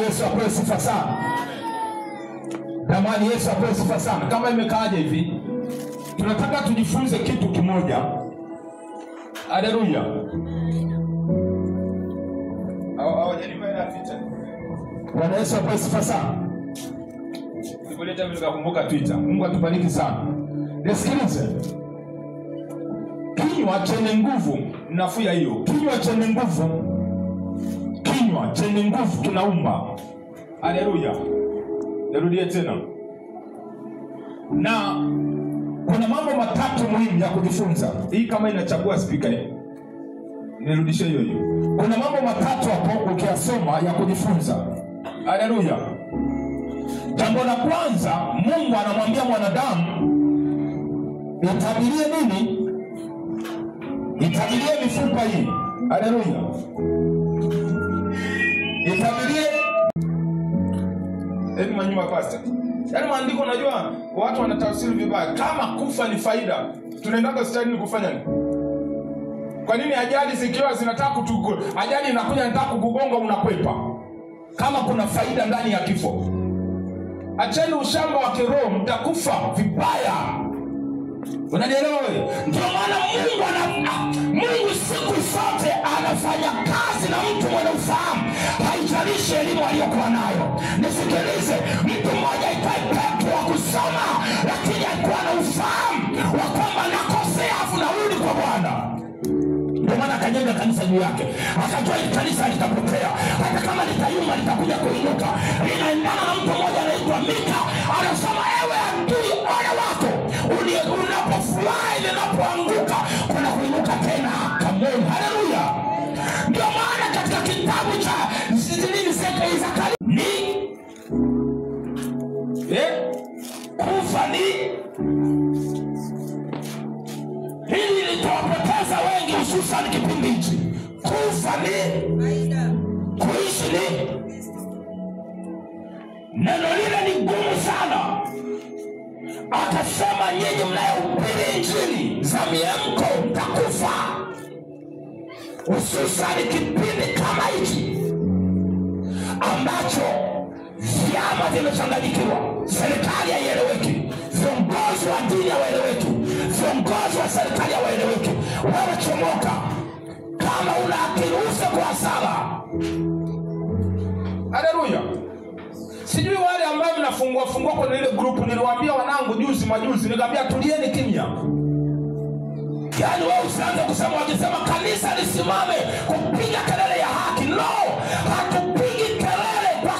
Yesu apewe sifa sana. Jamani, Yesu apewe sifa sana. Kama imekaaje hivi, tunataka tujifunze kitu kimoja. Haleluya. Bwana Yesu apewe sifa sana. Nilipolita mimi nikakumbuka Twitter. Mungu atubariki sana. Nisikilize. Kinywa chenye nguvu, nafuu ya hiyo. Kinywa chenye nguvu. Kinywa chenye nguvu kinaumba. Haleluya. Nirudie tena. Na kuna mambo matatu muhimu ya kujifunza. Hii kama inachagua speaker hii. Nirudishe hiyo hiyo. Kuna mambo matatu hapo ukiyasoma ya kujifunza. Haleluya. Jambo la kwanza, Mungu anamwambia mwanadamu itabirie nini? Itabirie mifupa hii. Haleluya. Itabirie. Hebu manyuma pastor. Yaani maandiko unajua watu wanatafsiri vibaya. Kama kufa ni faida, tunaendaga hospitalini kufanya nini? Kwa nini ajali zikiwa zinataka kutuko, ajali inakuja inataka kukugonga unakwepa? Kama kuna faida ndani ya kifo. Acheni ushamba wa kiroho, mtakufa vibaya. Unanielewa wewe? Ndio maana Mungu siku zote anafanya kazi na mtu mwenye ufahamu, haijalishi elimu aliyokuwa nayo. Nisikilize, mtu mmoja aitwaye Petro kusoma, lakini alikuwa na ufahamu wa kwamba nakosea afu narudi kwa Bwana. Ndio maana akajenga kanisa juu yake. Akajua hili kanisa litapotea, hata kama litayumba litakuja kuinuka. Linaendana na mtu mmoja anaitwa Mika, anasema ewe adui, ole wako unapofurahi linapoanguka kuna kuinuka tena. Come on, haleluya. Ndio maana katika kitabu cha Zakaria ni kufa ni hili litawapoteza wengi, hususan kipindi hichi. Kufa ni faida, kuishi ni. Neno lile ni gumu sana. Akasema nyinyi mnayohubiri injili za miamko mtakufa, hususan kipindi kama hichi ambacho vyama vimechanganyikiwa, serikali haieleweki, viongozi wa dini hawaeleweki, viongozi wa serikali hawaeleweki. Wewe chomoka, kama una akili ufe kwa hasara. Haleluya. Sijui wale ambao mnafungua fungua kwenye ile group, niliwaambia wanangu juzi majuzi, nikamwambia tulieni kimya. Yaani wewe usianze kusema wakisema kanisa lisimame kupiga kelele ya haki. No,